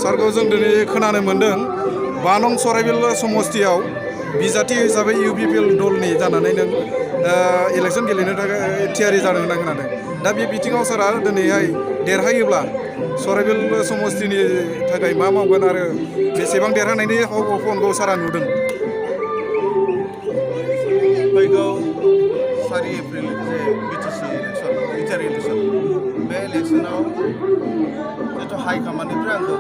सारखौ जों दिनै खोनानो मोन्दों 5 नं सराइबिल समस्तियाव बिजाथि हिसाबै इउपिपिएल दलनि जानानै नों इलेक्सन गेलेनो थाखाय थियारि जादों होनना खोनादों। दा बे बिथिङाव सारा दिनैहाय देरहायोब्ला सराइबिल समस्तिनि थाखाय मा मावगोन आरो बेसेबां देरहानायनि फनखौ सारा नुदों? फैगौ 4 एप्रिल जे बिटिसि इलेक्सन बिटिआर इलेक्सन बे इलेक्सनाव जितु हाइकमान्डनिफ्राय आंखौ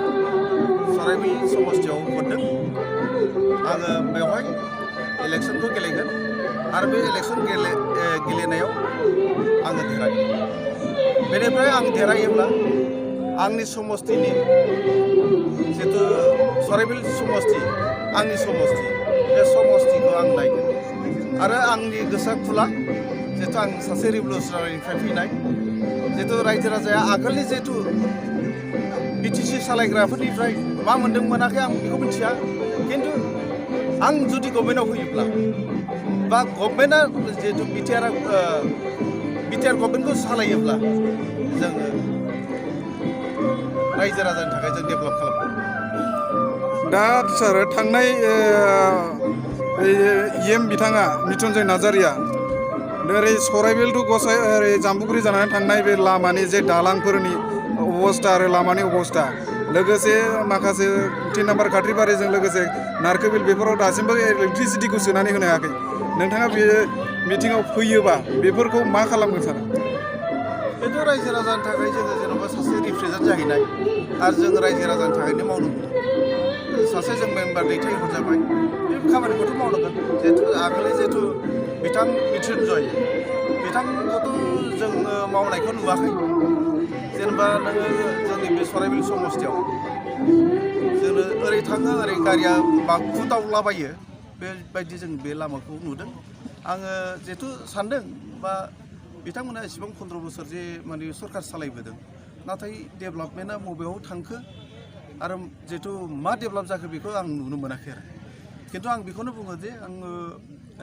सराइबिल समस्तियाव हरदों। आङो बेवहाय इलेक्सनखौ गेलेगोन आरो बे इलेक्सन गेलेनायाव आङो देरहागोन। बेनिफ्राय आं देरहायोब्ला आंनि समस्तिनि जितु सराइबिल समस्ति आंनि समस्ति बे समस्तिखौ आं नायगोन आरो आंनि गोसोआ खुला जितु आं सासे रिभलिउसनारिनिफ्राय फैनाय जितु रायजो राजाया आगोलनि जितु बिटिसि सालायग्राफोरनिफ्राय मा मोन्दों मोनाखै आं बेखौ मिथिया, खिन्थु आं जुदि गभर्नमेन्टआव फैयोब्ला बा गभर्नमेन्टआ जितु बिटिआर गभर्नमेन्टखौ सालायोब्ला जोङो रायजो राजानि थाखाय जों डेभेलप खालामगोन। दा सार थांनाय इएम बिथाङा मिथुनजय नार्जारिया ओरै सराइबिल टु गसाइ ओरै जाम्बुगुरि जानानै थांनाय बे लामानि जे दालांफोरनि अबस्था आरो लामानि अबस्था लोगोसे माखासे 3 नाम्बार खाथ्रिबारिजों लोगोसे नारकोबिल बेफोराव दासिमबो इलेक्ट्रिसिटिखौ सोनानै होनो हायाखै। नोंथाङा बे मिटिङाव फैयोबा बेफोरखौ मा खालामगोन सार? बेथ' रायजो राजानि थाखाय जोङो जेनेबा सासे रिप्रेजेन्ट जाहैनाय आरो जों रायजो राजानि थाखायनो मावनो सासे जों मेम्बार दैथायहरजाबाय बे खामानिखौथ' मावनांगोन। जिहेतु आगोलनि जिहेतु बिथां मिथुनजय बिथांखौथ' जोङो मावनायखौ नुवाखै। जेनेबा नोङो जोंनि बे सराइबिल समस्तियाव जोङो ओरै थाङो ओरै गारिया बागफुदावलाबायो बेबायदि जों बे लामाखौ नुदों। आङो जिहेतु सानदों बा बिथांमोना एसेबां 15 बोसोर जे माने सरकार सालायबोदों, नाथाय डेभेलपमेन्टआ बबेयाव थांखो आरो जिहेतु मा डेभेलप जाखो बेखौ आं नुनो मोनाखै आरो। खिन्थु आं बेखौनो बुङो जे आङो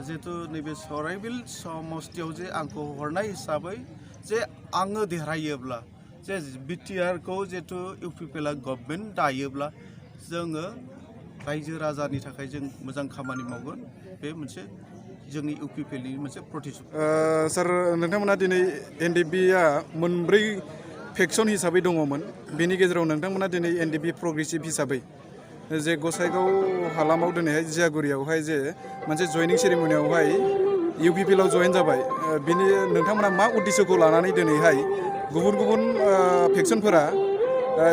जिहेतु नैबे सराइबिल समस्तियाव जे आंखौ हरनाय हिसाबै जे आङो देरहायोब्ला जे बिटिआरखौ जिहेतु इउपिपिएलआ गभर्नमेन्ट दायोब्ला जोङो रायजो राजानि थाखाय जों मोजां खामानि मावगोन। बे मोनसे जोंनि इउपिपिएलनि मोनसे प्रतिश्रुति। सार नोंथांमोना दिनै एनडिपिआ मोनब्रै फेक्सन हिसाबै दङमोन, बेनि गेजेराव नोंथांमोना दिनै एनडिपि प्रग्रेसिभ हिसाबै जे गसाइगाव हालामाव दिनैहाय जियागुरियावहाय जे मोनसे जयनिं सेरेमनियावहाय इउपिपिएलआव जयेन जाबाय। बिनि नोंथांमोना मा उद्देश्यखौ लानानै दिनैहाय गुबुन गुबुन फेक्सनफोरा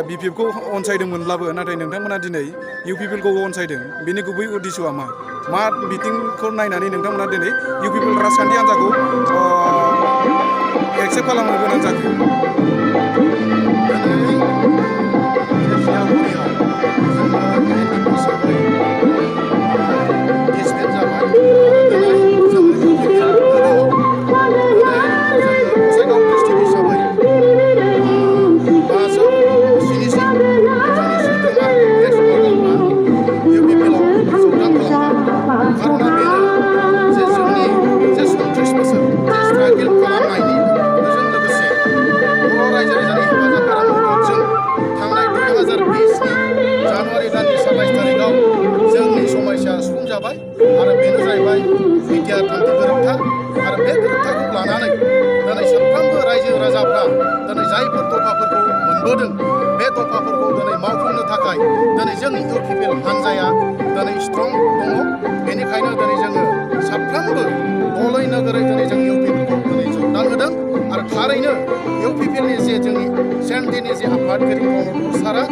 बिपिएफखौ अनसायदोंमोनब्लाबो नाथाय नोंथांमोना दिनै इउपिपिएलखौ अनसायदों, बेनि गुबै उद्देश्यआ मा बिथिंखौ नायनानै नोंथांमोना दिनै इउपिपिएल राजखान्थि हान्जाखौ एक्सेप्ट खालामनो गोनां जाखो? आरो बेनो जाहैबाय बिटिआर थामथि गोरोबथा आरो बे गोरोबथाखौ लानानै दिनै साफ्रोमबो रायजो राजाफ्रा दिनै जायफोर दफाफोरखौ मोनबोदों बे दफाफोरखौ दिनै मावफुंनो थाखाय दिनै जोंनि इउपिपिएल हान्जाया दिनै स्ट्रं दङ। बेनिखायनो दिनै जोङो साफ्रोमबो दलै नोगोरै दिनै जों इउपिपिएलखौ दिनै जगदान होदों आरो थारैनो इउपिपिएलनि जे जोंनि सेन्टिनि जे आफादगिरि प्रमद सारा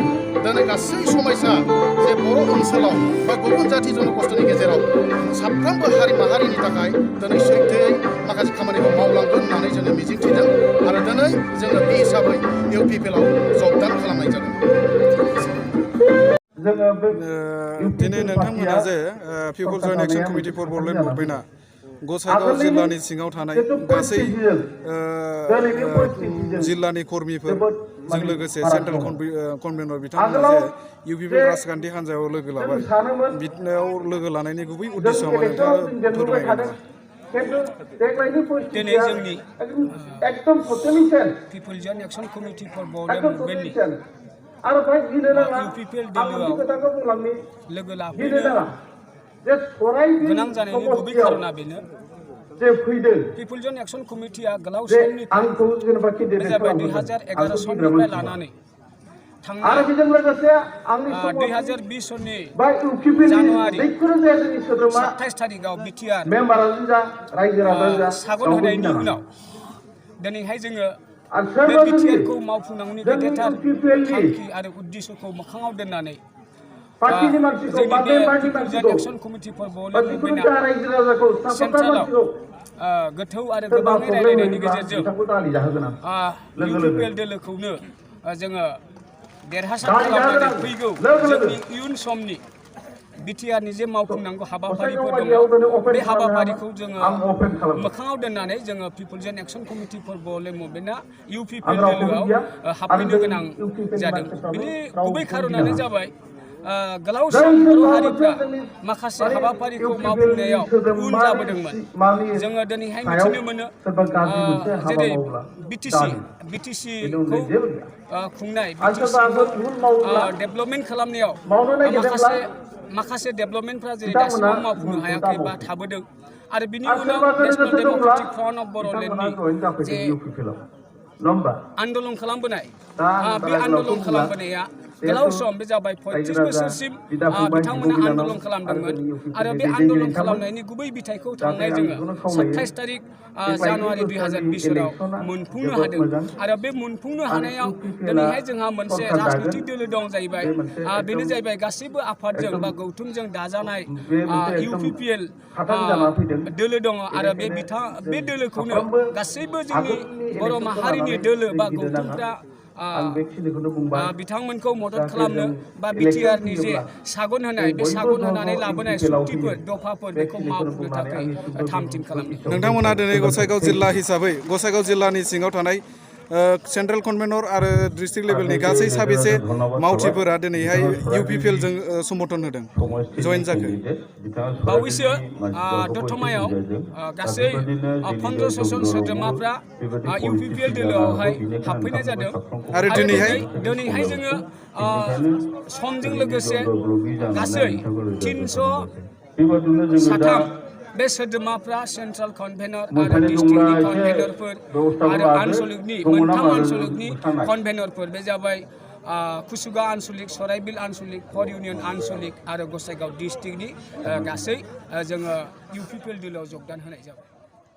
दिनै गासै समायसा जे बर' ओनसोलाव बा गुबुन जाथि जनगोष्ठीनि गेजेराव साफ्रोमबो हारि माहारिनि थाखाय दिनै सैथोयै माखासे खामानिखौ मावलांगोन होननानै जोङो मिजिंथिदों आरो दिनै जोङो बे हिसाबै इउपिपिएलआव जगदान खालामनाय जादों। दिनै नोंथांमोना जे people joint action committee for Bodoland मुभमेन्टआ गसाइगाव जिल्लानि सिङाव थानाय गासै जिल्लानि कर्मिफोरजों लोगोसे सेन्ट्रेल कनभेनर बिथांमोना जे इउपिपिएल राजखान्थि हान्जायाव लोगो लाबाय, बिदियाव लोगो लानायनि गुबै उद्देश्यआ मा नोंथाङा फोरमायगोन नामा? दिनै जोंनि people joint action committee for Bodoland मुभमेन्टनि आरो भाई गिनो नाङा UPPL आं मोनसे खोथाखौ बुंलांनि लोगो गिनो लाफैनो नाङा जे सराइबिल गोनां जानायनि गुबै समस्तियाव खारना बेनो जे फैदों पिपुलजन एक्सन कमिटिया गोलाव जे समनिफ्राय आंखौ जेनेबा बे केन्डिडेट जाबाय खालामहोदों 2011 आंखौ गिग्रा सननिफ्राय मानसिखौ लानानै आरो थांनाय बेजों लोगोसे आंनि समस्ति 2020 सननि बा इउपिपिएलनि जानुवारि जिखुनु जाया जोंनि सोद्रोमा 27 थारिखआव बिटिआर मेम्बारानो जा रायजो राजानो जा सागन रावबो होनायनि गिनाङा उनाव दिनैहाय जोङो आरो बे सोरबा जुदि बिटिआरखौ मावफुंनांगौनि जोंनि गेदेरथार इउपिपिएलनि थांखि आरो उद्देश्यखौ मोखाङाव दोननानै पार्टीनि मानसिखौ जोंनि बा बे मेम्बारनि पिपुलजन मानसिखौ एक्सन कमिटि फर बा बड'लेण्ड जिखुनु मुभमेन्टआ जाया रायजो राजाखौ साफाथार सेन्ट्रेलाव मानसिखौ गोथौ आरो सोरबा गोबाङै प्रब्लेम रायलायनायनि होयोब्ला गेजेरजों बिथांखौ दालि जाहोगोन आं लोगो लोगो इउपिपिएल दोलोखौनो जोङो देरहासार दालि खालामनानै जाहोगोन फैगौ लोगो लोगो जोंनि इयुन समनि बिटिआरनि जे मावफुंनांगौ हाबाफारिफोर दङ गसाइगाव बायदियाव बे अपेन हाबाफारिखौ खालामनो जोङो आं अपेन खालामगोन मोखाङाव दोननानै जोङो पिपुलजन एक्सन कमिटि फर बड'लेण्ड मुभमेन्टआ आं इउपिपिएल रावखौबो दोलोआव गिया आरो हाबफैनो जों गोनां इउपिपिएलनि जादों मानसिफ्राबो बिनि रावखौबो गुबै खारनानो गिनाङा जाबाय गोलाव जाय सम बर' सोरबा हारिफ्रा मोनसे जोंनि माखासे माने हाबाफारिखौ इउपिपिएलनि मावफुंनायाव उन सोद्रोमानि जाबोदोंमोन मानि जोङो दिनैहाय सायाव मिथिनो मोनो सोरबा गाज्रि मोनसे हाबा जेरै मावब्ला बिटिसि दालि बेनि बिटिसिखौ अनगायै जेबो गैया खुंनाय आरो सोरबा बिटिसिखौ भुल मावोब्ला डेभेलपमेन्ट खालामनायाव मावनो नागिरदोंब्ला माखासे डेभेलपमेन्टफ्रा जेरै बिथांमोना दासिमाव मावफुंनो भुलखौ हायाखै बा दामावथों थाबोदों आरो बिनि आरो उनाव सोरबा गोनो नेशनेल गोथो दंब्ला डेम'क्रेटिक फ्रन्ट अफ बिथांमोना बड'लेण्डनि जयेन जे जाफैदों इउपिपिएलआव नङा होमबा आन्दलन खालामबोनाय दा आं बे बारा आन्दलन गोलावखौ बुंला खालामबोनाया जिहेथु गोलाव सम बे जाबाय रायजो 35 राजा बोसोरसिम बिदा फंबाय बिथांमोना बिब' बिनानाव आन्दलन आरो खालामदोंमोन जोंनि आरो इउपिपिएलनि बे आन्दलन दैदेनगिरि खालामनायनि गुबै बिथाइखौ नाथाय थांनाय आं जोङो बेखौनो खावलायो 27 तारिख बे 35 जानुवारि बोसोरनि 2020 आव इलेक्सना मोनफुंनो जोबोद हादों मोजां आरो बे मोनफुंनो आरो हानायाव इउपिपिएलआ दिनैहाय जोंहा मोनसे सरकार दागोन राजनितिक दोलो दं जाहैबाय बे मोनसे बेनो एकदम जाहैबाय गासैबो आफादजों एकदम बा गौथुमजों दाजानाय बे मोनसे एकदम इउपिपिएल हाथां जाना फैदों दोलो दङ आरो बे बेनिखायनो जों दोलोखौनो साफ्रोमबो गासैबो जोंनि आगोलनि बर' इलेक्सनखौ माहारिनि लानानै दोलो बा गिनो नाङा गौथुमफ्रा आं बेखिनिखौनो बुंबाय बिथांमोनखौ मदद जाहाथे खालामनो जों बा इलेक्सन बिटिआरनि जे फैयोब्ला सागन होनाय जों बे बयबो सागन ज' होनानै ज' लाबोनाय इउपिपिएलआव सुक्तिफोर फैयो दफाफोर बेखौ बेखिनिखौनो मावफुंनो बुंनानै थाखाय आंनि सुंद' थाम थिम खालामदों बिबुंथिखौ नोंथांमोना दिनै गोजोन्थों। गसाइगाव जिल्ला हिसाबै गसाइगाव जिल्लानि सिङाव थानाय सेन्ट्रेल कनभेनर आरो डिस्ट्रिक्ट लेभेलनि गासै साबेसे मावथिफोरा दिनैहाय इउपिपिएलजों समर्थन होदों जयेन जाखो बावैसो दतमायाव गासै 1500 जन सोद्रोमाफ्रा इउपिपिएल दोलोआवहाय हाबफैनाय जादों आरो दिनैहाय जोङो समजों लोगोसे गासै 303 बे सोद्रोमाफ्रा सेन्ट्रेल कनभेनर आरो डिस्ट्रिक्टनि कनभेनरफोर आरो आनसलिकनि मोनथाम आनसलिकनि कनभेनरफोर बे जाबाय कुसुगा आनसलिक सराइबिल आनसलिक फर इउनियन आनसलिक आरो गसाइगाव डिस्ट्रिक्टनि गासै जोङो इउपिपिएल दोलोआव जगदान होनाय जाबाय।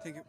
Thank you.